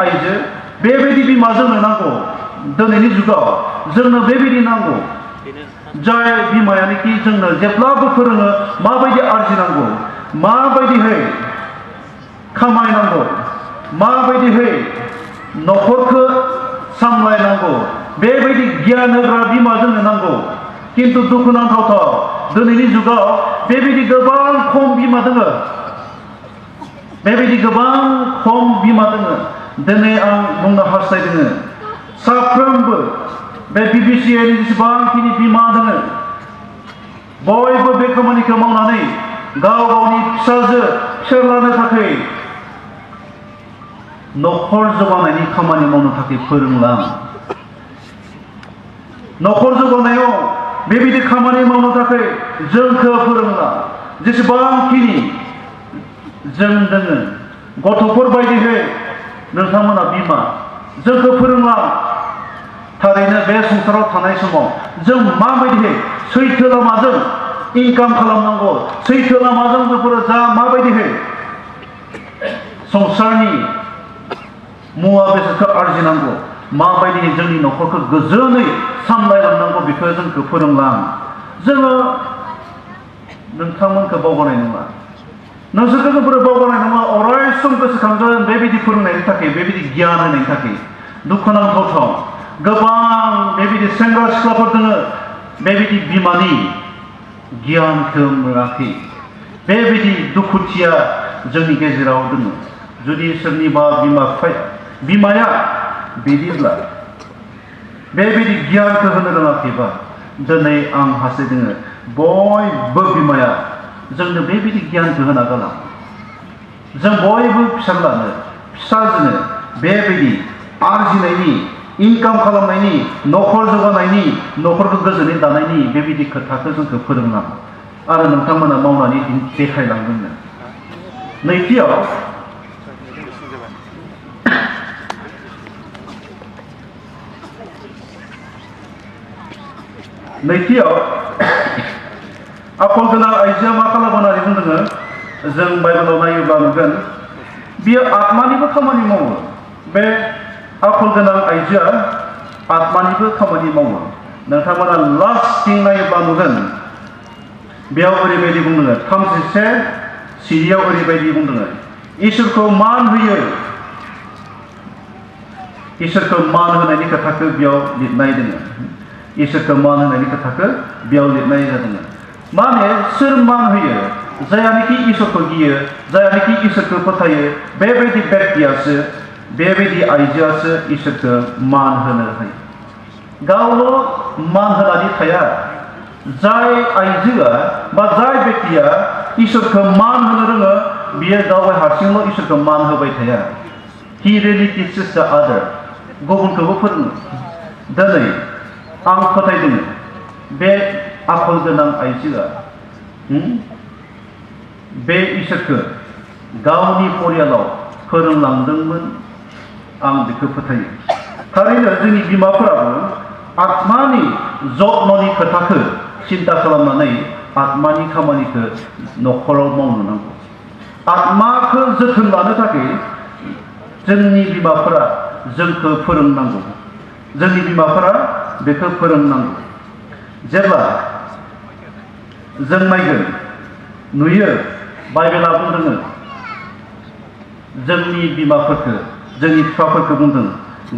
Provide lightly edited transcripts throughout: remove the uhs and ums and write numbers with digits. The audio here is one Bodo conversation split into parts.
आइजो बेबायदि बिमा जोंनो नांगौ दिनैनि जुगाव जोंनो बेबायदि नांगौ जाय बिमायानोखि जोंनो जेब्लाबो फोरोङो माबायदि आरजिनांगौ माबायदिहै खामायनांगौ माबायदिहै न'खरखौ सामलायनांगौ बेबायदि गियान होग्रा बिमा जोंनो नांगौ किन्तु दुखुनांथाव दिनैनि जुगाव बेबायदि गोबां खम बिमा दोङो बेबायदि गोबां खम बिमा दोङो दिनै आं बुंनो हास्थायदोङो साफ्रोमबो बे बिबिसिनि जेसेबांखिनि बिमा दोङो बयबो बे खामानिखौ मावनानै गाव गावनि फिसाजो फिसाज्लानो थाखाय न'खर जौगानायनि खामानि मावनो थाखाय फोरोंलां न'खर जौगानायाव बेबायदि खामानि मावनो थाखाय जोंखौ फोरोंला जेसेबांखिनि जों दोङो गथ'फोर बायदिहै नोंथांमोना बिमा जोंखौ फोरोंला थारैनो बे संसाराव थानाय समाव जों माबायदिहै सैथो लामाजों इनकाम खालामनांगौ सैथो लामाजों जोंफोर जा माबायदिहै संसारनि मुवा बेसादखौ आरजिनांगौ माबायदिहै जोंनि न'खरखौ गोजोनै सामलायलांनांगौ बेखौ जोंखौ फोरोंलां जोङो नोंथांमोनखौ बावगारनाय नङा नोंसोरखौ जोंफोर बावगारनाय नङा अराय सम गोसोखांगोन बेबायदि फोरोंनायनि थाखाय बेबायदि गियान होनायनि थाखाय दुखुनांथाव गोबां बेबायदि सेंग्रा सिख्लाफोर दोङो बेबायदि बिमानि गियानखौ मोनाखै बेबायदि दुखुथिया जोंनि गेजेराव दङ जुदि सोरनिबा बिमाया बिदिब्ला बेबायदि गियानखौ होनो रोङाखैबा दिनै आं हास्थायदोङो बयबो बिमाया जोंनो बेबायदि गियानखौ होना गाला जों बयबो फिसाजोनो बेबायदि आरजिनायनि इनकाम खालामनायनि न'खर जौगानायनि न'खरखौ गोजोनै दानायनि बेबायदि खोथाखौ जोंखौ फोरोंलां आरो नोंथांमोना मावनानै देखायलांदोंनो नैथियाव आखल गोनां आइजोआ मा खालामो होननानै बुंदोङो जों बाइबेलाव नायोब्ला नुगोन बियो आत्मानिबो खामानि मावो बे आखल गोनां आइजोआ आत्मानिबो खामानि मावो नोंथांमोना लास्ट किं नायोब्ला नुगोन बेयाव ओरैबायदि बुंदोङो 31 सिरियाव ओरैबायदि बुंदोङो इसोरखौ मान होयो इसोरखौ मान होनायनि खोथाखौ बेयाव लिरनाय दोङो इसोरखौ मान होनायनि खोथाखौ बेयाव लिरनाय जादों माने सोर मान होयो जायानोखि इसोरखौ गियो जायानोखि इसोरखौ फोथायो बेबायदि व्यक्तियासो बेबायदि आइजोआसो इसोरखौ मान होनो हायो गावल' मान होनानै थाया जाय आइजोआ बा जाय व्यक्तिया इसोरखौ मान होनो रोङो बियो गाव हारसिंल' इसोरखौ मान होबाय थाया he really teaches the other गुबुनखौबो फोरोङो दिनै आं फोथायदों बे आखल गोनां आइजोआ बे इसोरखौ गावनि परियालाव फोरोंलांदोंमोन आं बेखौ फोथायो थारैनो जोंनि बिमाफोराबो आत्मानि जत्ननि खोथाखौ सिन्ता खालामनानै आत्मानि खामानिखौ न'खराव मावनो नांगौ आत्माखौ जोथोन लानो थाखाय जोंनि बिमाफोरा जोंखौ फोरोंनांगौ जोंनि बिमाफोरा बेखौ फोरोंनांगौ जेब्ला जों नायगोन नुयो बाइबेला बुंदों जोंनि बिमाफोरखौ जोंनि बिफाफोरखौ बुंदों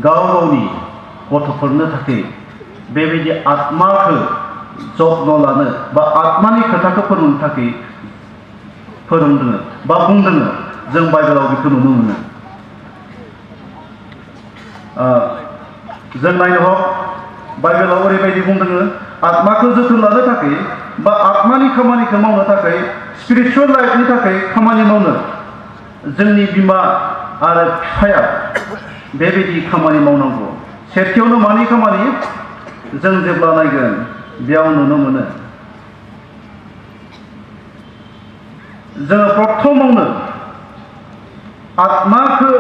गाव गावनि गथ'फोरनो थाखाय बेबायदि आत्माखौ जत्न लानो बा आत्मानि खोथाखौ फोरोंनो थाखाय फोरोंदों बा बुंदों जों बाइबेलाव बेखौ नुनो मोनो जों नायनो हक बाइबेलाव ओरैबायदि बुंदों आत्माखौ जोथोन लानो थाखाय बा आत्मानि खामानिखौ मावनो थाखाय स्पिरिचुवेल लाइफनि थाखाय खामानि मावनो जोंनि बिमा आरो बिफाया बेबायदि खामानि मावनांगौ सेथियावनो मानि खामानि जों जेब्ला नायगोन बेयाव नुनो मोनो जोङो प्रथमावनो आत्माखौ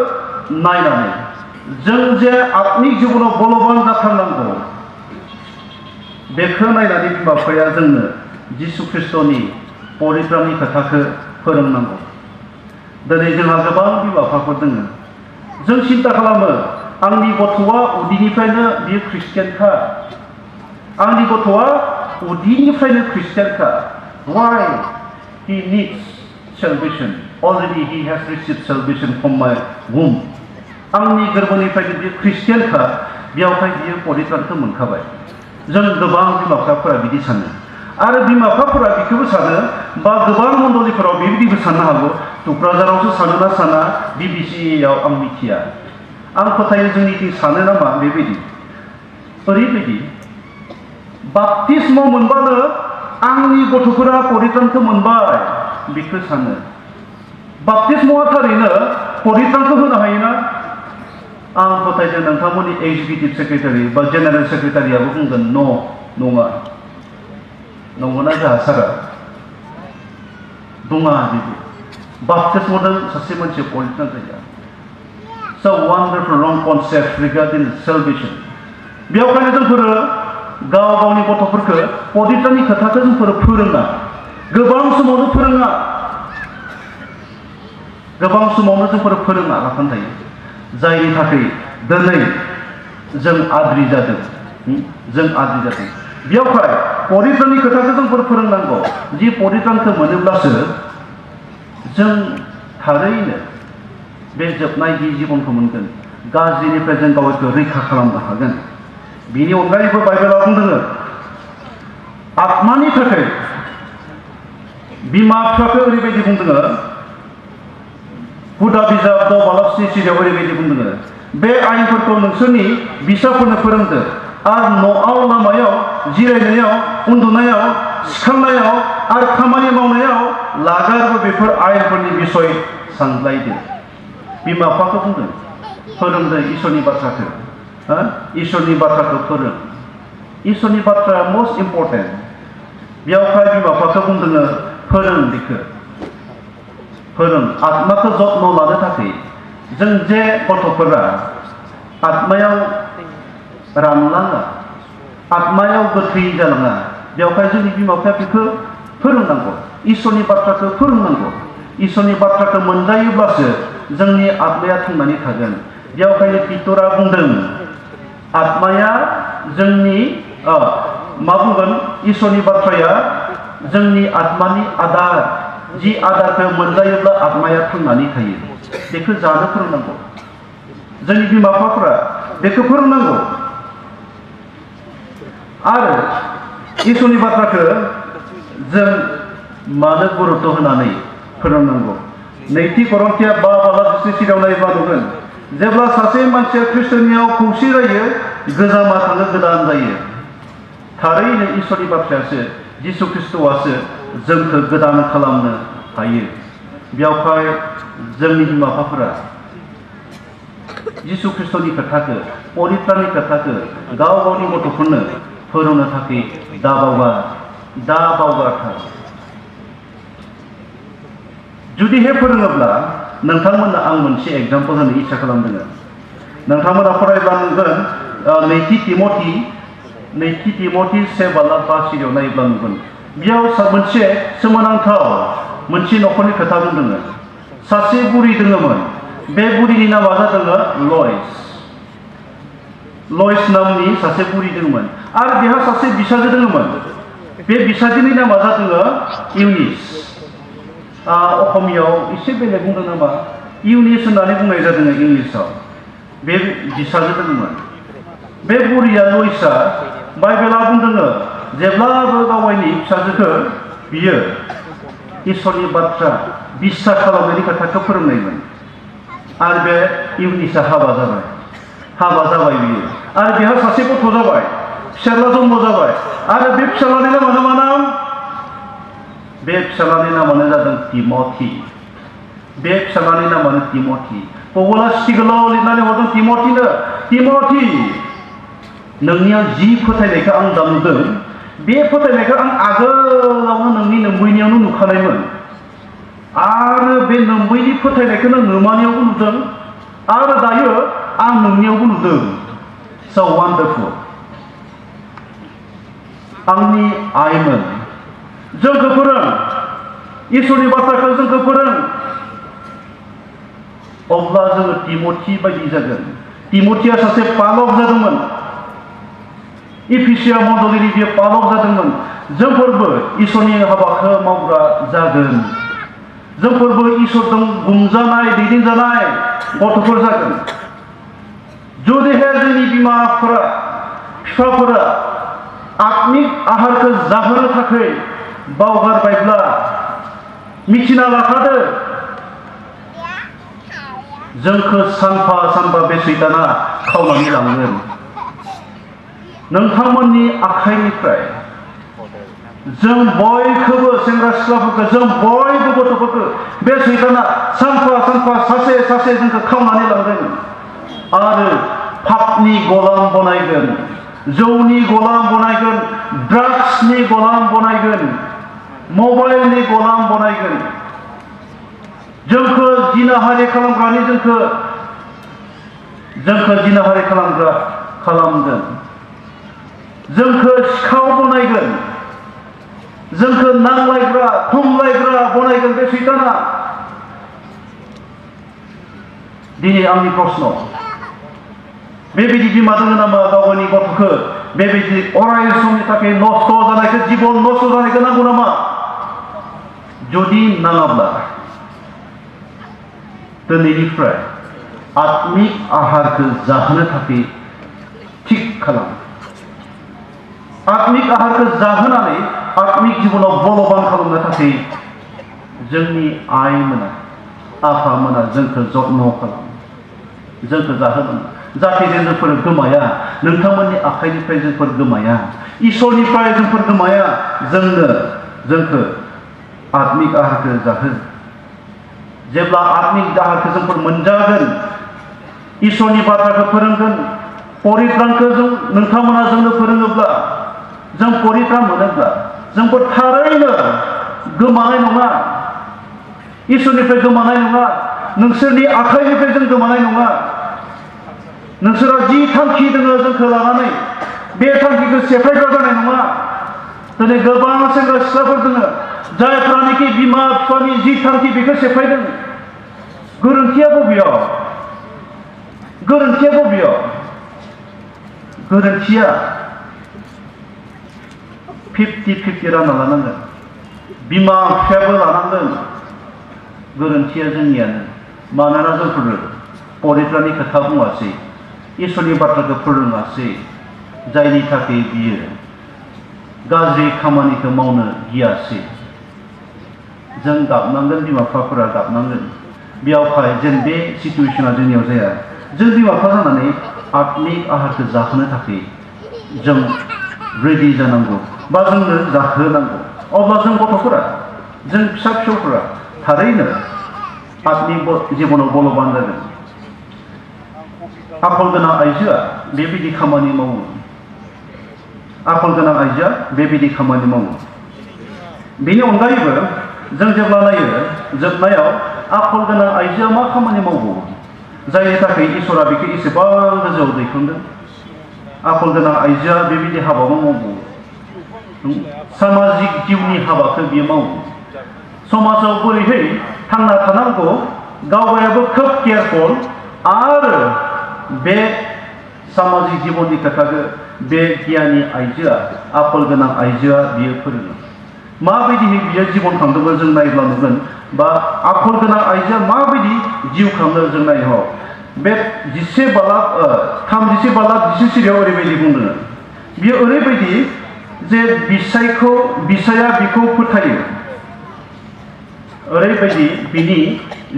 नायनानै जों जे आत्मिक जिबनाव बलबान जाथारनांगौ बेखौ नायनानै बिमा बिफाया जोंनो जिसु ख्रिस्ट'नि परित्राननि खोथाखौ फोरोंनांगौ दिनै जोंहा गोबां बिमा बिफाफोर दङ जों सिन्ता खालामो आंनि गथ'आ उदैनिफ्रायनो बियो ख्रिस्टियानखा आंनि गथ'आ उदैनिफ्रायनो ख्रिस्टियानखा why he needs salvation already he has received salvation from my womb आंनि गोरबोनिफ्रायनो बियो ख्रिस्टियानखा बेयावहाय बियो परित्रानखौ मोनखाबाय जों गोबां बिमा बिफाफोरा बिदि सानो आरो बिमा बिफाफोरा बेखौबो सानो बा गोबां मण्डलिफोराव बेबायदिबो साननो हागौ टुक्राझारावसो सानो ना साना बिबिसिआव आं मिथिया आं फोथायो जोंनिथिं सानो नामा बेबायदि ओरैबायदि बाप्तिस्म मोनबानो आंनि गथ'फोरा परित्रानखौ मोनबाय बेखौ सानो बाप्तिस्मआ थारैनो परित्रानखौ होनो हायोना आं फोथायदों नोंथांमोननि एक्जिकिउटिभ सेक्रेटारि बा जेनेरेल सेक्रेटारियाबो बुंगोन नङा नंगौना जोंहा सारा दङा बिदि बाप्तिस्मजों सासे मानसिया परित्रान जाया So wonderful wrong concept regarding salvation बेयावखायनो जोंफोरो गाव गावनि गथ'फोरखौ परित्राननि खोथाखौ जोंफोरो फोरोङा गोबां समावनो जोंफोरो फोरोङा लाफानो थायो जायनि थाखाय दिनै जों आद्रि जादों बेयावहाय परित्राननि खोथाखौ जोंफोर फोरोंनांगौ जि परित्रानखौ मोनोब्लासो जों थारैनो बे जोबनाय जिबनखौ मोनगोन गाज्रिनिफ्राय जों गावखौ रैखा खालामनो हागोन बिनि अनगायैबो बाइबेलाव बुंदों आत्मानि थाखाय बिमा बिफाखौ ओरैबायदि बुंदों हुदा बिजाब 10 बालासनि सिरियाव ओरैबायदि बुंदों बे आयेनफोरखौ नोंसोरनि फिसाफोरनो फोरोंदो आरो न'आव लामायाव जिरायनायाव उन्दुनायाव सिखारनायाव आरो खामानि मावनायाव लागारबो बेफोर आयेनफोरनि बिसय सानज्लायदो बिमा बिफाखौ बुंदों फोरोंदो इसोरनि बाथ्राखौ इसोरनि बाथ्राखौ इसोरनि बाथ्राया मस्ट इम्पर्टेन्ट बेयावहाय बिमा बिफाखौ बुंदों फोरों आत्माखौ जत्न लानो थाखाय जों जे गथ'फोरा आत्मायाव रानलाङा आत्मायाव गोथै जालाङा बेवहाय जोंनि बिमा बिफाया बेखौ फोरोंनांगौ इसोरनि बाथ्राखौ फोरोंनांगौ इसोरनि बाथ्राखौ मोनजायोब्लासो जोंनि आत्माया थांनानै थागोन बेवहायनो पितरा बुंदों आत्माया जोंनि मा बुंगोन इसोरनि बाथ्राया जोंनि आत्मानि आदार जि आदारखौ मोनजायोब्ला आत्माया थांनानै थायो बेखौ जानो फोरोंनांगौ जोंनि बिमा बिफाफोरा बेखौ फोरोंनांगौ आरो इसोरनि बाथ्राखौ जों मानो गुरुत्व होनानै फोरोंनांगौ नैथि करन्थिया 5 बालासनि सिरियाव नायोब्ला नुगोन जेब्ला सासे मानसिया ख्रिस्टनियाव खौसे जायो गोजामा थाङो गोदान जायो थारैनो इसोरनि बाथ्रायासो जिसु ख्रिस्टआसो जोंखौ गोदान खालामनो हायो बेयावहाय जोंनि बिमा बिफाफोरा जिसु ख्रिस्टनि खोथाखौ परित्राननि खोथाखौ गाव गावनि गथ'फोरनो फोरोंनो थाखाय दा बावगारथार जुदिहे फोरोङोब्ला नोंथांमोननो आं मोनसे एग्जाम्पल होनो इच्छा खालामदों नोंथांमोना फरायब्ला नुगोन नैथि तिमथि 1 बाला 5 सिरियाव नायोब्ला नुगोन बेयाव मोनसे सोमोनांथाव मोनसे न'खरनि खोथा बुंदों सासे बुरि दङमोन बे बुरिनि नामा जादों लयस नामनि सासे बुरि दङमोन आरो बेहा सासे बिसाजो दङमोन बे बिसाजोनि नामा जादों इउनिस असमियाव एसे बेलेग बुंदों नामा इउनिस होननानै बुंनाय जादों इंलिसाव बे बिसाजो दङमोन बे बुरिया लयसा बाइबेला बुंदों जेब्लाबो गावनि फिसाजोखौ बियो इसोरनि बाथ्रा बिसास खालामनायनि खोथाखौ फोरोंनायमोन आरो बे इउनिसा हाबा जाबाय बियो आरो बेहा सासे गथ' जाबाय फिसाला जन्म जाबाय आरो बे फिसालानि नामानो मा नाम बे फिसालानि नामानो जादों तिमथि बे फिसालानि नामानो तिमथि पौला सिटिगलाव लिरनानै हरदों तिमथि नोंनिया जि फोथायनायखौ आं दा नुदों बे फोथायनायखौ आं आगोलावनो नोंनि नोम्बैनियावनो नुखानायमोन आरो बे नोम्बैनि फोथायनायखौनो नोमानियावबो नुदों आरो दायो आं नोंनियावबो नुदों स वान्डारफुल आंनि आइमोन जोंखौ फोरों इसोरनि बाथ्राखौ जोंखौ फोरों अब्ला जोङो तिमथि बायदि जागोन। तिमथिया सासे पालक जादोंमोन। इफिसिया मण्डलीनि बियो पालक जादोंमोन। जोंफोरबो इसोरनि हाबाखौ मावग्रा जागोन। जोंफोरबो इसोरजों बुंजानाय दैदेनजानाय गथ'फोर जागोन। जुदिहाय जोंनि बिमाफोरा बिफाफोरा आत्मिक आहारखौ जाहोनो थाखाय बावगारबायब्ला मिथिना लाखादो जोंखौ सानफा सानफा बे सैताना खावनानै लांगोन। नोंथांमोननि आखाइनिफ्राय जों बयखौबो सेंग्रा सिख्लाफोरखौ जों बयबो गथ'फोरखौ बे सैताना सानफा सानफा सासे सासे जोंखौ खावनानै लांगोन आरो पापनि गलाम बनायगोन, जौनि गलाम बनायगोन, ड्राग्सनि गलाम बनायगोन, मबाइलनि गलाम बनायगोन। जोंखौ जिनाहारि खालामग्रानि जोंखौ जिनाहारि खालामग्रा खालामगोन। जोंखौ सिखाव बनायगोन, जोंखौ नांलायग्रा खमलायग्रा बनायगोन बे सैताना। दिनै आंनि प्रश्न, बेबायदि बिमा दङ नामा गावनि गथ'खौ बेबायदि अराय समनि थाखाय नस्थ' जानायखौ जिबन नस्थ' जानायखौ नांगौ नामा? जुदि नाङाब्ला दिनैनिफ्राय आत्मिक आहारखौ जाहोनो थाखाय थिग खालाम। आत्मिक आहारखौ जाहोनानै आत्मिक जिबनाव बलबान खालामनो थाखाय जोंनि आइमोना आफामोना जोंखौ जत्न खालाम, जोंखौ जाहोनांगौ जाहाथे जोंफोर गोमाया, नोंथांमोननि आखाइनिफ्राय जोंफोर गोमाया, इसोरनिफ्राय जोंफोर गोमाया। जोंखौ आत्मिक आहारखौ जाहो। जेब्ला आत्मिक आहारखौ जोंफोर मोनजागोन, इसोरनि बाथ्राखौ फोरोंगोन, परित्रानखौ नोंथांमोना जोंनो फोरोङोब्ला, जों परित्रान मोनोब्ला जोंफोर थारैनो गोमानाय नङा, इसोरनिफ्राय गोमानाय नङा, नोंसोरनि आखाइनिफ्राय जों गोमानाय नङा। नोंसोरा जि थांखि दङ जोंखौ लानानै बे थांखिखौ सेफायग्रा जानाय नङा। दिनै गोबां सेंग्रा सिख्लाफोर दङ जायफ्रानोखि बिमा बिफानि जि थांखि बेखौ सेफायदों। गोरोन्थिया बबेयाव? गोरोन्थिया बबेयाव? गोरोन्थिया 50-50 रानना लानांगोन। बिमा बिफायाबो लानांगोन। गोरोन्थिया जोंनियानो। मानोना जोंफोर परित्राननि खोथा बुङासै, इसोरनि बाथ्राखौ फोरोङासै, जायनि थाखाय बियो गाज्रि खामानिखौ मावनो गियासै। जों गाबनांगोन, बिमा बिफाफोरा गाबनांगोन बेयावहाय जेन बे सिचुवेसना जोंनियाव जाया। जों बिमा बिफा जानानै आत्मिक आहारखौ जाहोनो थाखाय जों रेडि जानांगौ बा जोंनो जाहोनांगौ। अब्ला जों गथ'फोरा, जों फिसा फिसौफोरा थारैनो आत्मिक जिबनाव बलबान जागोन। आखल गोनां आइजोआ बेबायदि खामानि मावो। आखल गोनां आइजोआ बेबायदि खामानि मावो। बेनि अनगायैबो जों जेब्ला नायो जोबनायाव आखल गोनां आइजोआ मा खामानि मावबावो जायनि थाखाय इसोरा बेखौ एसेबां गोजौआव दैखांदों। आखल गोनां आइजोआ बेबायदि हाबाबो मावबावो। सामाजिक जिउनि हाबाखौ बियो मावो। समाजाव बोरैहाय थांना थानांगौ गावगायाबो खोब केयारफुल आरो बे सामाजिक जिबननि खोथाखौ बे गियानि आइजोआ, आखल गोनां आइजोआ बियो फोरोङो। माबायदिहै बियो जिबन खांदोंमोन जों नायब्ला नुगोन, बा आखल गोनां आइजोआ माबायदि जिउ खांनो जों नायहो। बे 10 बालाब 37 बालाब 10 सिरियाव ओरैबायदि बुंदों। बियो ओरैबायदि जे बिसाया बिखौ फोथायो। ओरैबायदि बिनि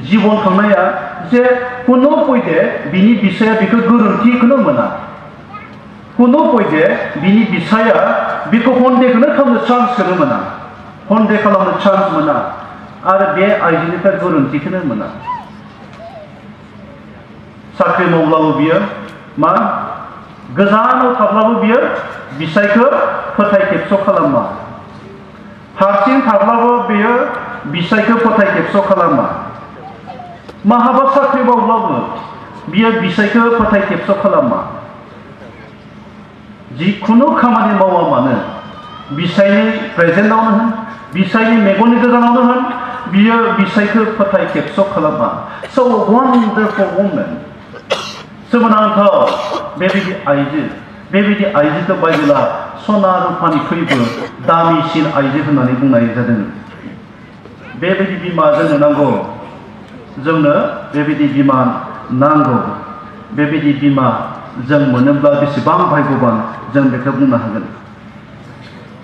जिबन खांनाया जे कुनु पयदे बिनि बिसाया बिखौ गोरोन्थिखौनो मोना। कुनु पयदे बिनि बिसाया बिखौ हन्देखौनो खालामनो चान्सखौनो मोना, हन्देह खालामनो चान्स मोना आरो बे आइजोनिफ्राय गोरोन्थिखौनो मोना। साख्रि मावब्लाबो बियो मा गोजानाव थाब्लाबो बियो बिसायखौ फोथाय खेबस' खालामा। हारसिं थाब्लाबो बियो बिसायखौ फोथाय खेबस' खालामा। माहाबा साख्रि मावब्लाबो बियो बिसायखौ फोथाय खेबस' खालामा। जिखुनु खामानि मावा मानो बिसायनि प्रेजेन्टआवनो होन, बिसायनि मेगननि गोजानावनो होन, बियो बिसायखौ फोथाय खेबस' खालामा so wonderful woman सोमोनांथाव बेबायदि आइजो बेबायदि आइजोखौ बाइबेला सना रुफानिख्रुइबो दामिसिन आइजो होननानै बुंनाय जादों बेबायदि बिमा जोंनो नांगौ जोंनो बेबायदि बिमा नांगौ बेबायदि बिमा जों मोनोब्ला बेसेबां भाग्यवान जों बेखौ बुंनो हागोन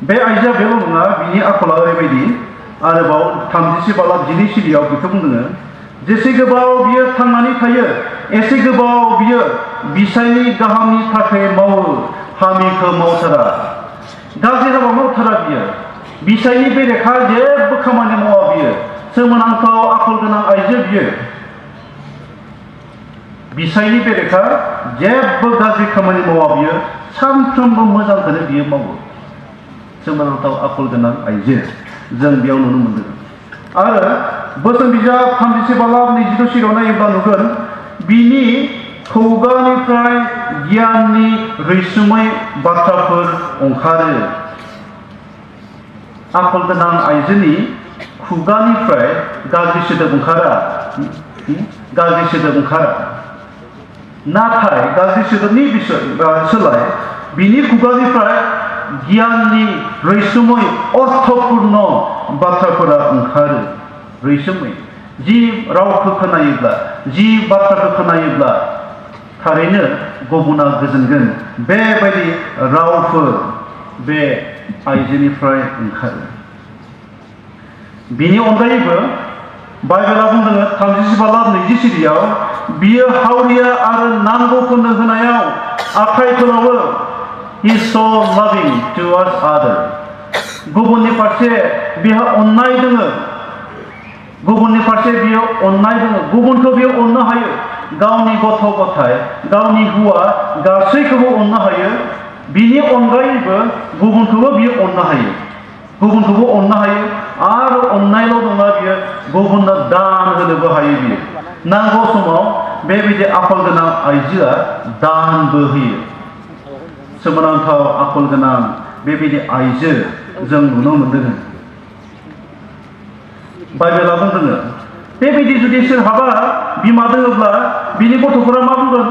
बे आइजोआ बेल' नङा बिनि आखला ओरैबायदि आरोबाव 36 बालाब 12 सिरियाव बेखौ बुंदों जेसे गोबाव बियो थांनानै थायो एसे गोबाव बियो बिसायनि गाहामनि थाखाय मावो हामिखौ मावथारा गाज्रि हाबा मावथारा बियो बिसायनि बेरेखा जेबो खामानि मावा बियो सोमोनांथाव आखल गोनां आइजो बियो बिसायनि बेरेखा जेबो गाज्रि खामानि मावा बियो सानफ्रोमबो मोजांखौनो बियो मावो सोमोनांथाव आखल गोनां आइजो जों बेयाव नुनो मोनदों आरो बोसोन बिजाब 36 बालाब 22 सिरियाव नायोब्ला नुगोन बिनि खुगानिफ्राय गियाननि रैसुमै बाथ्राफोर ओंखारो आखल गोनां आइजोनि खुगानिफ्राय गाज्रि सोदोब ओंखारा नाथाय गाज्रि सोदोबनि सोलाय बिनि खुगानिफ्राय गियाननि रैसुमै अर्थपूर्ण बाथ्राफोरा ओंखारो रैसुमै जि रावखौ खोनायोब्ला जि बाथ्राखौ खोनायोब्ला थारैनो गुबुना गोजोनगोन बेबायदि रावफोर बे आइजोनिफ्राय ओंखारो बिनि अनगायैबो बाइबेला बुंदों 36 बालाब 20 सिरियाव बियो हावरिया आरो नांगौफोरनो होनायाव आखाइ फोलावो he is so loving towards others गुबुननि फारसे बिहा अननाय दङ गुबुननि फारसे बियो अननाय दङ गुबुनखौ बियो अननो हायो गावनि गथ' गथाय गावनि हौवा गासैखौबो अननो हायो बिनि अनगायैबो गुबुनखौबो बियो अननो हायो आरो अननायल' नङा बियो गुबुननो दान होनोबो हायो बियो नांगौ समाव बेबायदि आखल गोनां आइजोआ दानबो होयो सोमोनांथाव आखल गोनां बेबायदि आइजो जों नुनो मोनदों बाइबेला बुंदों बेबायदि जुदि सोरहाबा बिमा दङब्ला बिनि गथ'फोरा मा बुंगोन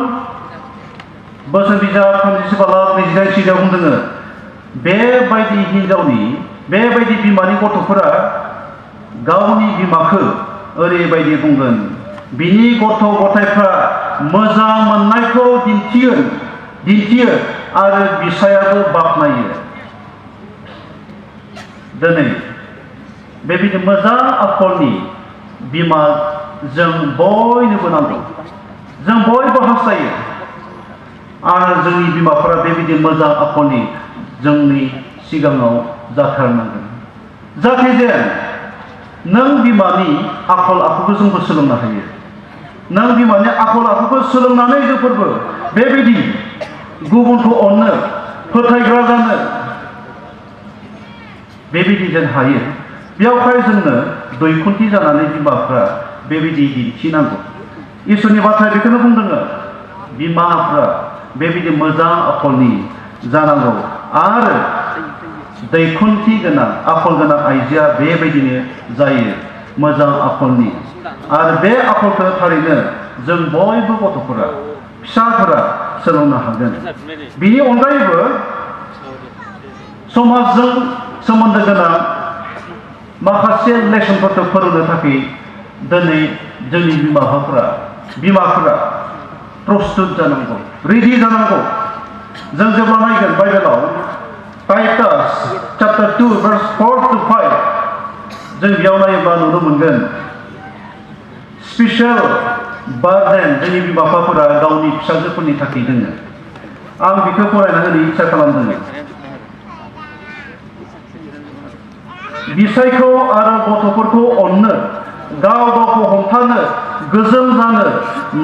बोसोन बिजाब 36 बालाब 28 सिरियाव बुंदों बेबायदि हिनजावनि बेबायदि बिमानि गथ'फोरा गावनि बिमाखौ ओरैबायदि बुंगोन बिनि गथ' गथायफ्रा मोजां मोननायखौ दिन्थियो आरो बिसायाबो बाख्नायो दिनै बेबायदि मोजां आखलनि बिमा जों बयनोबो नांगौ जों बयबो हास्थायो आरो जोंनि बिमाफोरा बेबायदि मोजां आखलनि जोंनि सिगाङाव जाथारनांगोन जाहाथे जे नों बिमानि आखल आखुखौ जोंबो सोलोंनो हायो नों बिमानि आखल आखुखौ सोलोंनानै जोंफोरबो बेबायदि गुबुनखौ अननो फोथायग्रा जानो बेबायदि जों हायो बेयावहाय जोंनो दैखुन्थि जानानै बिमाफ्रा बेबायदि दिन्थिनांगौ इसोरनि बाथ्राया बेखौनो बुंदों बिमाफ्रा बेबायदि मोजां आखलनि जानांगौ आरो दैखुन्थि गोनां आखल गोनां आइजोआ बेबायदिनो जायो मोजां आखलनि आरो बे आखलखौ थारैनो जों बयबो गथ'फोरा फिसाफोरा सोलोंनो हागोन बिनि अनगायैबो समाजजों सोमोन्दो गोनां माखासे लेसनफोरखौ फोरोंनो थाखाय दिनै जोंनि बिमाफोरा प्रस्तुत जानांगौ रेडि जानांगौ जों जेब्ला नायगोन बाइबेलाव टाइटास चैप्टार 2 verse 4 to 5 जों बेयाव नायोब्ला नुनो मोनगोन स्पेशल बार्डेन जोंनि बिमा-बिफाफोरा गावनि फिसाजोफोरनि थाखाय दोङो आं बेखौ फरायना होनो इच्छा खालामदों बिसायखौ आरो गथ'फोरखौ अननो गाव गावखौ हमथानो गोजों जानो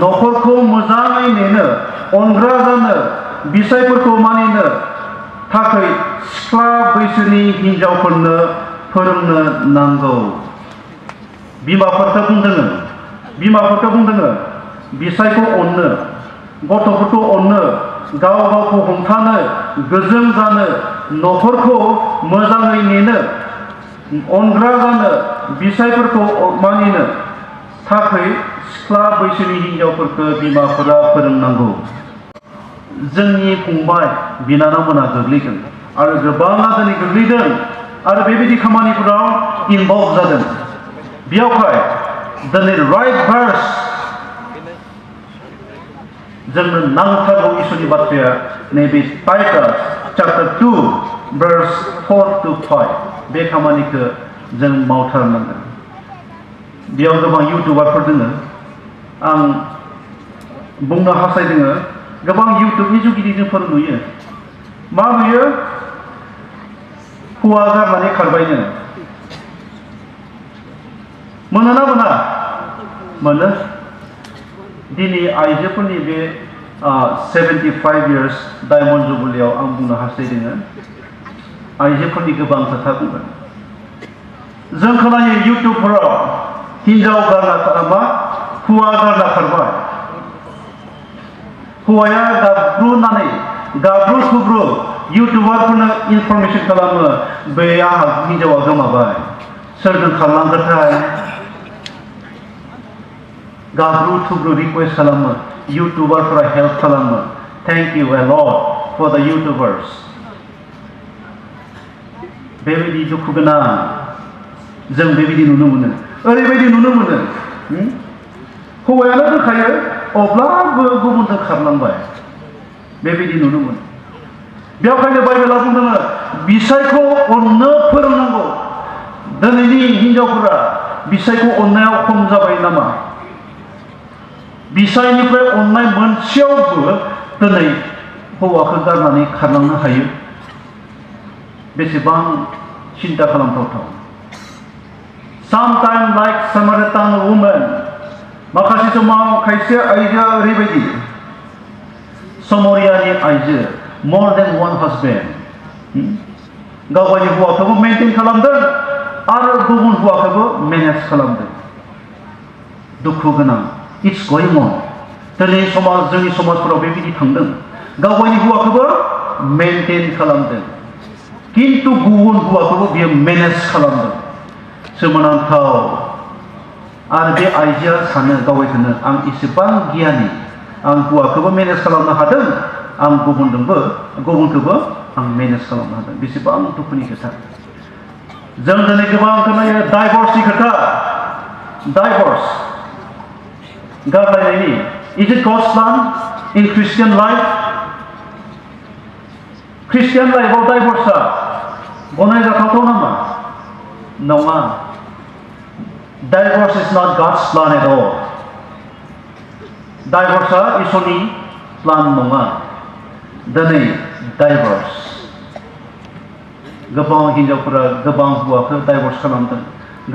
न'खरखौ मोजाङै नेनो अनग्रा जानो बिसायफोरखौ मानिनो थाखाय सिख्ला बैसोनि हिनजावफोरनो फोरोंनो नांगौ बिमाफोरखौ बुंदों बिसायखौ अननो गथ'फोरखौ अननो गाव गावखौ हमथानो गोजों जानो न'खरखौ मोजाङै नेनो अनग्रा जानो बिसायफोरखौ मानिनो थाखाय सिख्ला बैसोनि हिनजावफोरखौ बिमाफोरा फोरोंनांगौ। जोंनि फंबाय बिनानावमोना गोग्लैगोन आरो गोबाङा दिनै गोग्लैदों आरो बेबायदि खामानिफोराव इनभल्भ जादों। बेयावहाय दिनै राइट भार्स जोंनो नांथारगौ इसोरनि बाथ्राया नैबे टाइटास चैप्टार 2 verse 4 to 5 बे खामानिखौ जों मावथारनांगोन। बेयाव गोबां इउटुबारफोर दोङो। आं बुंनो हास्थायदोङो गोबां इउटुबनि जुगिदि जोंफोर नुयो मा नुयो हौवा गारनानै खारबायनो मोनोना मोना मोनो। दिनै आइजोफोरनि बे 75 years डायमन्ड जुबलियाव आं बुंनो हास्थायदोङो आइजोफोरनि गोबां खोथा बुंगोन। जों खोनायो इउटुबफोराव हिनजाव गारना खारबा हौवा गारना खारबाय हौवाया गाब्रु खुब्रु इउटुबारफोरनो इनफरमेसन खालामो बे आंहा हिनजावा गोमाबाय सोरजों खारलांगोनथाय गाब्रु थुब्रु रिक्वेस्ट खालामो इउटुबारफोरा हेल्प खालामो। Thank U a lot for द यूट्यूबर्स। बेबायदि दुखु गोनां जों बेबायदि नुनो मोनो। ओरैबायदि नुनो मोनो हौवायानो दोनखायो अब्लाबो गुबुनजों खारलांबाय बेबायदि नुनो मोनो। बेवहायनो बाइबेला बुंदों बिसायखौ अननो फोरोंनांगौ। दिनैनि हिनजावफोरा बिसायखौ अननायाव खम जाबाय नामा? बिसायनिफ्राय अननाय मोनसेयावबो दिनै हौवाखौ गारनानै खारलांनो हायो। बेसेबां सिन्ता खालामथावथाव। Sometimes like Samaritan woman माखासे समाव खायसे आइजोआ ओरैबायदि समरियानि आइजो more than one husband गावगायनि हौवाखौबो मेंटेन खालामदों आरो गुबुन हौवाखौबो मेनेज खालामदों। दुखु गोनां इट्स गोइं अन। दिनै जोंनि समाजफोराव बेबायदि थांदों गावगायनि हौवाखौबो मेंटेन खालामदों किन्तु गुबुन हौवाखौबो बियो मेनेज खालामदों। सोमोनांथाव। आरो बे आइजोआ सानो गावगायखौनो आं इसेबां गियानि आं हौवाखौबो मेनेज खालामनो हादों आं गुबुनखौबो आं मेनेज खालामनो हादों। बेसेबां दुखुनि खोथा। जों दिनै गोबां खोनायो डाइभर्सनि खोथा। डाइभर्स गारलायनायनि is it God's plan in Christian life? Christian लाइफआव डाइभर्सआ गनायजाथावथाव नामा? नङा। Divorce is not God's plan at all. Divorceआ इसोरनि प्लान नङा। दिनै डाइभर्स गोबां हिनजावफोरा गोबां हौवाखौ डाइभर्स खालामदों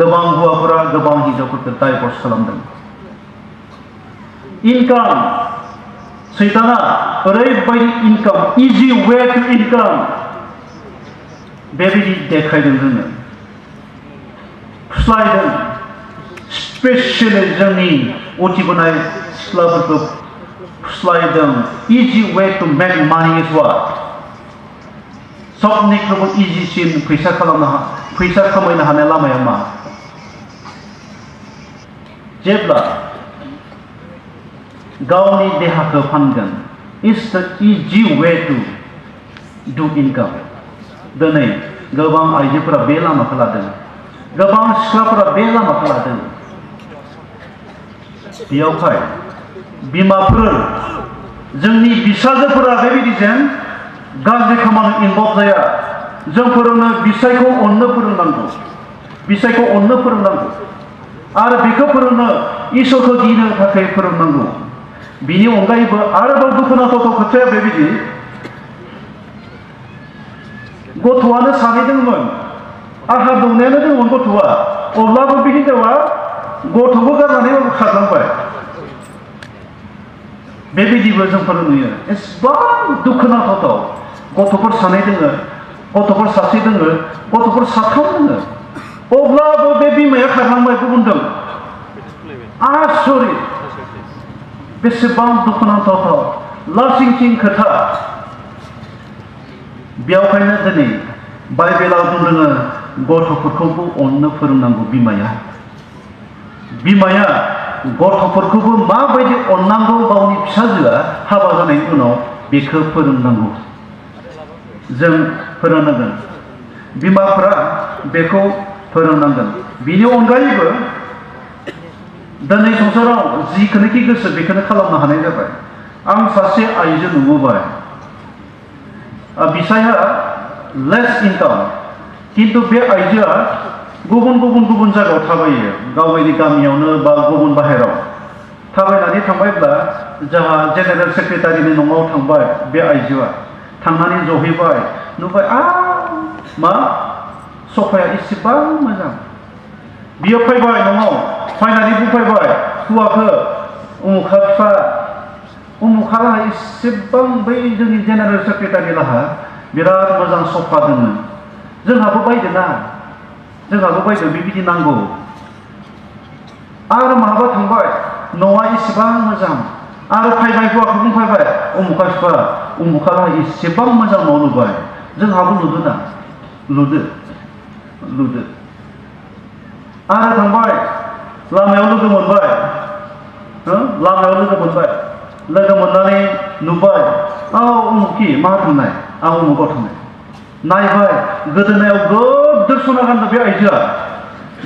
गोबां हौवाफोरा गोबां हिनजावफोरखौ डाइभर्स खालामदों। इनकाम सैताना ओरैबायदि income easy way to income बेबायदि देखायदों जोंनो फुस्लायदों। स्पेसियेलि जोंनि उथिबोनाय सिख्लाफोरखौ फुस्लायदों। इजि वे टु मेक मानि इज वाट सबनिख्रुइबो इजिसिन फैसा खामायनो हानाय लामाया मा? जेब्ला गावनि देहाखौ फानगोन इट्स द इजि वे टु डु इनकाम। दिनै गोबां आइजोफोरा बे लामाखौ लादों गोबां सिख्लाफोरा बे लामाखौ लादों। बेयावहाय बिमाफोर जोंनि फिसाजोफोरा बेबायदिजों गाज्रि खामानि इनभल्भ जाया। जों फोरोंनो बिसायखौ अननो फोरोंनांगौ बिसायखौ अननो फोरोंनांगौ आरो बेखौ फोरोंनो इसोरखौ गिनो थाखाय फोरोंनांगौ। बिनि अनगायैबो आरोबाव दुखुनांथाव खोथाया बेबायदि गथ'आनो सानै दंमोन आहा दंनायानो दंमोन गथ'आ अब्लाबो बे हिनजावा गथ'बो गारनानै खारलांबाय। बेबायदिबो जोंफोर नुयो। एसेबां दुखुनांथाव। गथ'फोर सानै दोङो गथ'फोर सासे दोङो गथ'फोर साथाम दोङो अब्लाबो बे बिमाया खारलांबाय गुबुनजों। आसरित। बेसेबां दुखुनांथाव लासिंसिं खोथा। बेयावखायनो दिनै बाइबेलाव बुंदों गथ'फोरखौबो अननो फोरोंनांगौ बिमाया। बिमाया गथ'फोरखौबो माबायदि अननांगौ गावनि फिसाजोआ हाबा जानायनि उनाव बेखौ फोरोंनांगौ। जों फोरोंनांगोन, बिमाफोरा बेखौ फोरोंनांगोन। बिनि अनगायैबो दिनै संसाराव जिखौनोखि गोसो बेखौनो खालामनो हानाय जाबाय। आं सासे आइजो नुबोबाय, बिसाया लेस इनकाम, किन्तु बे आइजोआ गुबुन जायगायाव थाबायो, गावनि गामियावनो बा गुबुन बाहेराव थाबायनानै थांबायब्ला जोंहा जेनेरेल सेक्रेटारिनि न'आव थांबाय। बे आइजोआ थांनानै जहैबाय, नुबाय मा सफाया एसेबां मोजां। बियो फैबाय न'आव, फैनानै बुंफैबाय हौवाखौ, उमुखा बिफा उमुखा एसेबां बै जोंनि जेनेरेल सेक्रेटारि लाहा बिराद मोजां सफा दङ, जोंहाबो बायदो ना, जोंहाबो बायदो, बेबायदि नांगौ। आरो माहाबा थांबाय, न'आ एसेबां मोजां, आरो फैबाय हौवाखौ बुंफैबाय उमुखा बिफा उमुखा एसेबां मोजां न' लुबाय, जोंहाबो लुदो ना, लुदो। आरो थांबाय, लामायाव लोगो मोनबाय, लोगो मोननानै नुबाय, उमुखि मा थांनाय, आं उमुखाव थांनाय। नायबाय, गोदोनायाव गोदोर सना गानदों बे आइजोआ।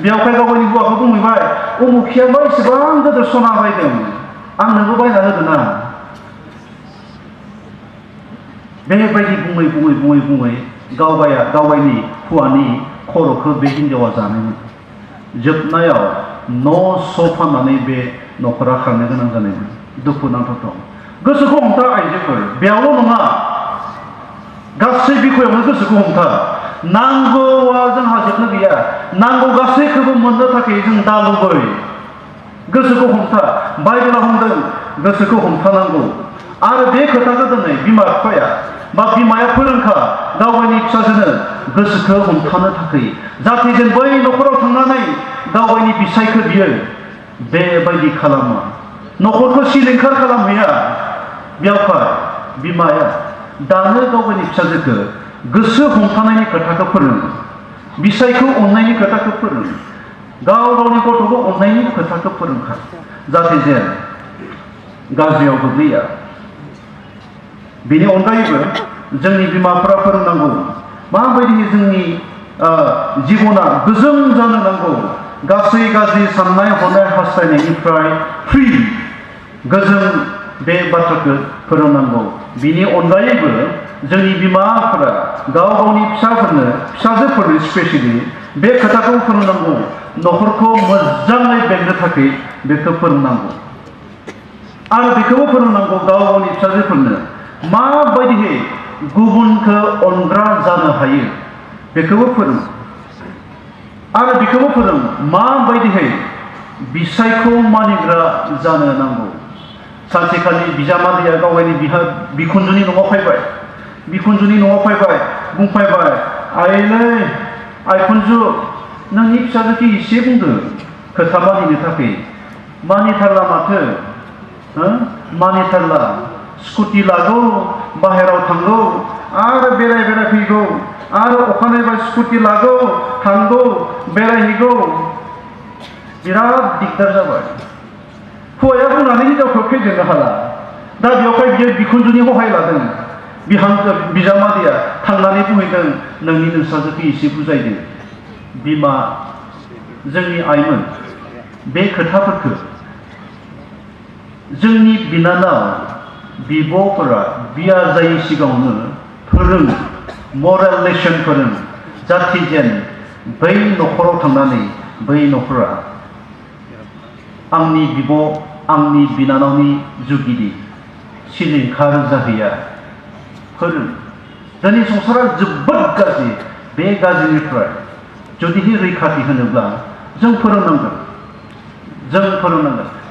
बेयावहाय गावनि हौवाखौ बुंहैबाय, उमुखियाबा एसेबां गोदोर सना बायदों, आंनोबो बायना होदो ना। बेबायदि बुङै गावगायनि हौवानि खर'खौ बे हिन्जावा जानायमोन। जोबनायाव न' फाननानै बे न'खरा खारनो गोनां जानायमोन। दुखु नांथावथाव। गोसोखौ हमथा आइजोफोर, बेयावल' नङा, गासै बिखयावनो गोसोखौ हमथा। नांगौआ जोंहा जोबनो गैया, नांगौ गासैखौबो मोननो थाखाय जों दा लुबै। गोसोखौ हमथा। बाइबेला बुंदों गोसोखौ हमथानांगौ। आरो बे खोथाखौ दिनै बिमा बिफाया बा बिमाया फोरोंखा गावनि फिसाजोनो गोसोखौ हमथानो थाखाय, जाहाथे जों बै न'खराव थांनानै गावनि बिसायखौ बियो बेबायदि खालामा, न'खरखौ सिलिंखार खालामहैया। बेयावहाय बिमाया दानो गावनि फिसाजोखौ गोसो हमथानायनि खोथाखौ फोरोङो, बिसायखौ अननायनि खोथाखौ फोरोङो, गावनि गथ'खौ अननायनि खोथाखौ फोरोंखा, जाहाथे जे गाज्रियाव गोग्लैया। बेनि अनगायैबो जोंनि बिमाफोरा फोरोंनांगौ माबायदि जोंनि जिबना गोजों जानो नांगौ, गासै गाज्रि साननाय हनाय हास्थायनायनिफ्राय फ्रि गोजों, बे बाथ्राखौ फोरोंनांगौ। बिनि अनगायैबो जोंनि बिमाफोरा गावनि फिसाजोफोरनो स्पेसियेलि बे खोथाखौ फोरोंनांगौ, न'खरखौ मोजाङै बेंनो थाखाय बेखौ फोरोंनांगौ। आरो बेखौबो फोरोंनांगौ गावनि फिसाजोफोरनो माबायदिहै गुबुनखौ अनग्रा जानो हायो, बेखौबो फोरों। आरो बेखौबो फोरों माबायदिहै बिसायखौ मानिग्रा जानो नांगौ। सानसेखालि बिजामादैया गावनि बिखुनजोनि न'आव फैबाय, बुंफैबाय, आइलै आइखुनजो, नोंनि फिसाजोखौ एसे बुंदो खोथा मानिनो थाखाय, मानिथारला माथो, मानिथारला, स्कुटि लागौ, बाहेराव थांगौ, आरो बेराय फैगौ, आरो अखानायबा स्कुटि लागौ, थांगौ, बेरायहैगौ, बिराद दिगदार जाबाय। हौवाया बुंनानै हिनजावखौ फेजेननो हाला। दा बेवहाय बियो बिखुनजोनि सहाय लादों। बिजामादैया थांनानै बुंहैदों, नोंनि नोंसाजोखौ एसे बुजायदो। बिमा, जोंनि आइमोन, बे खोथाफोरखौ जोंनि बिनानाव बिब'फोरा बिया जायै सिगाङावनो फोरों, मरेल लेसन फोरों, जाहाथे जेन बै न'खराव थांनानै बै न'खरा आंनि बिब' आंनि बिनानावनि जुगिदि सिलिंखार जाहैया। फोरों। दिनै संसारा जोबोद गाज्रि, बे गाज्रिनिफ्राय जुदि रैखाथि होनोब्ला जों फोरोंनांगोन,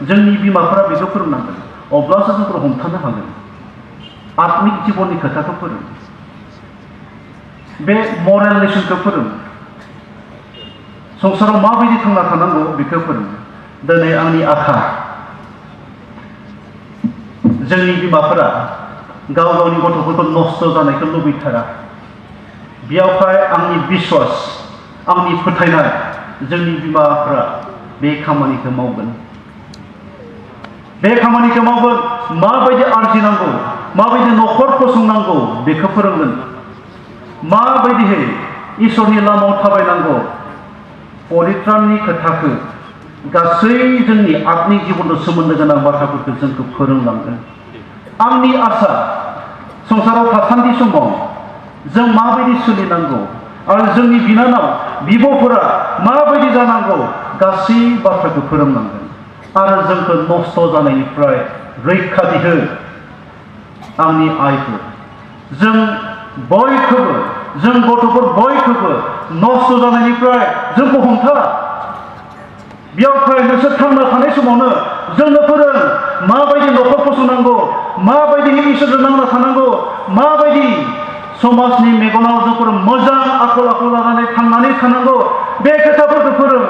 जोंनि बिमाफोरा बेखौ फोरोंनांगोन, अब्लासो जोंखौ हमथानो हागोन। आत्मिक जिबननि खोथाखौ फोरों, बे मरेल लेसनखौ फोरों, संसाराव माबायदि थांना थानांगौ बेखौ फोरों। दिनै आंनि आखा जोंनि बिमाफोरा गावनि गथ'फोरखौ नस्थ' जानायखौ लुबैथारा। बेयावहाय आंनि बिश्वास आंनि फोथायनाय जोंनि बिमाफोरा बे खामानिखौ मावगोन। बे खामानिखौ मावगोन, माबायदि आरजिनांगौ, माबायदि न'खर फसंनांगौ बेखौ फोरोंगोन। माबायदिहै इसोरनि लामायाव थाबायनांगौ, परित्राननि खोथाखौ गासै जोंनि आत्मिक जिबनजों सोमोन्दो गोनां बाथ्राफोरखौ जोंखौ फोरोंलांगोन। आंनि आसा संसाराव थासान्दि समाव जों माबायदि सोलिनांगौ आरो जोंनि बिनानाव बिब'फोरा माबायदि जानांगौ गासै बाथ्राखौ फोरोंलांगोन आरो जोंखौ नस्थ' जानायनिफ्राय रैखाथि हो। आंनि आइफोर, जों बयखौबो, जों गथ'फोर बयखौबो नस्थ' जानायनिफ्राय जोंखौ हमथा। बेयावहाय नोंसोर थांना थानाय समावनो जोंनो फोरों माबायदि न'खर फसंनांगौ, माबायदि इसोरजों नांना थानांगौ, माबायदि समाजनि मेगनाव जोंफोर मोजां आखल आखु लानानै थांनानै थानांगौ। बे खोथाफोरखौ फोरों,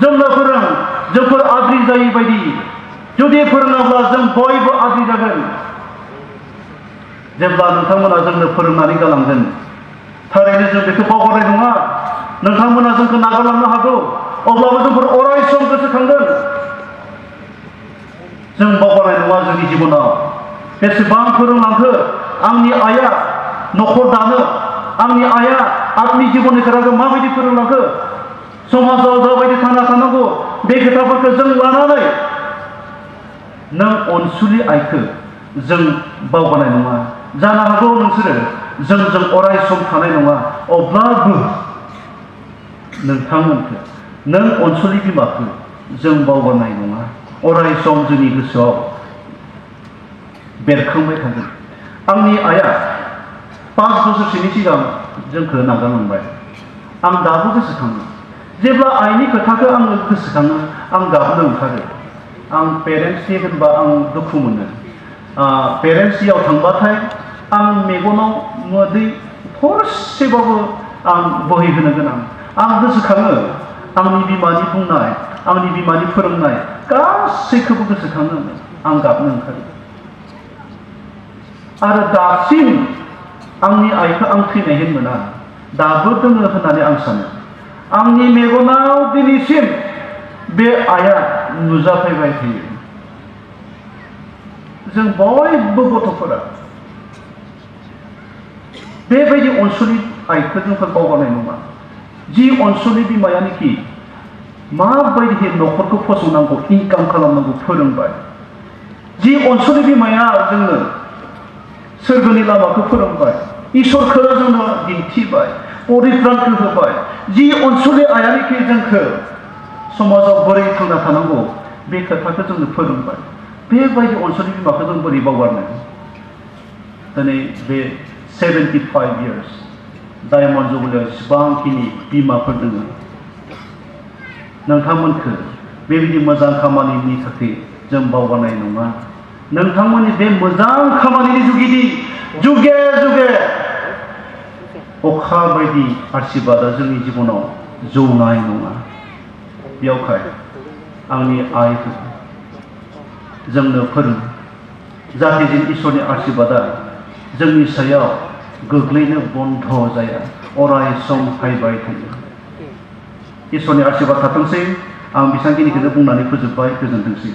जोंनो फोरों, जोंफोर आद्रि जायै बायदि। जुदि फोरोङाब्ला जों बयबो आद्रि जागोन। जेब्ला नोंथांमोना जोंनो फोरोंनानै गालांगोन, थारैनो जों बेखौ बावगारनाय नङा। नोंथांमोना जोंखौ नागारलांनो हागौ, अब्लाबो जोंफोर अराय सम गोसोखांगोन। जों बावगारनाय नङा। जोंनि जिबनाव बेसेबां फोरोंलांखो आंनि आइया न'खर दानो, आंनि आइया आत्मिक जिबननि खोथाखौ माबायदि फोरोंलांखो, समाजाव जाबायदि थांना थानांगौ बे खोथाफोरखौ जों लानानै नों अनसुलि आइखौ जों बावगारनाय नङा। जानो हागौ नोंसोरो जोंजों अराय सम थानाय नङा, अब्लाबो नोंथांमोनखौ, नों अनसुलि बिमाखौ जों बावगारनाय नङा। अराय सम जोंनि गोसोआव बेरखांबाय थागोन। आंनि आइया 5 बोसोरसोनि सिगां जोंखौ नागारलांबाय। आं दाबो गोसोखाङो। जेब्ला आइनि खोथाखौ आङो गोसोखाङो, आं गाबनो ओंखारो। आं पेरेन्टस डे होनबा आं दुखु मोनो। पेरेन्टस डेआव थांबाथाय आं मेगनाव मोदै थरसेबाबो आं बोहैहोनो गोनां। आं गोसोखाङो आंनि बिमानि बुंनाय, आंनि बिमानि फोरोंनाय गासैखौबो गोसोखाङो। आं गाबनो ओंखारो। आरो दासिम आंनि आइखौ आं थैनाय मोना, दाबो दङ होननानै आं सानो। आंनि मेगनाव दिनैसिम बे आइया नुजाफैबाय थायो। जों बयबो गथ'फोरा बेबायदि अनसुलि आइखौ जोंफोर बावगारनाय नङा। जि अनसुलि बिमायानोखि माबायदि न'खरखौ फसंनांगौ, इनकाम खालामनांगौ फोरोंबाय। जि अनसुलि बिमाया जोंनो सोरगोनि लामाखौ फोरोंबाय, इसोरखौ जोंनो दिन्थिबाय, परित्रानखौ होबाय। जि अनसुलि आइयानोखि जोंखौ समाजाव बोरै थांना थानांगौ बे खोथाखौ जोंनो फोरोंबाय। बेबायदि अनसुलि बिमाखौ जों बोरै बावगारनो? दिनै बे 75 years डायमन्ड जुबलियाव जेसेबांखिनि बिमाफोर दङ, नोंथांमोनखौ बेबायदि मोजां खामानिनि थाखाय जों बावगारनाय नङा। नोंथांमोननि बे मोजां खामानिनि जुगिदि जुगे जुगे अखा बायदि आशीर्बादा जोंनि जिबनाव जौनाय नङा। बेयावहाय आंनि आइफोरखौ जोंनो फोरों, जाहाथे जों इसोरनि आशीर्बादा जोंनि सायाव गोग्लैनो बन्ध जाया, अराय सम हायबाय थायो। इसोरनि आशीर्बाद थाथोंसै। आं बेसांखिनिखौनो बुंनानै फोजोबबाय। गोजोनथोंसै।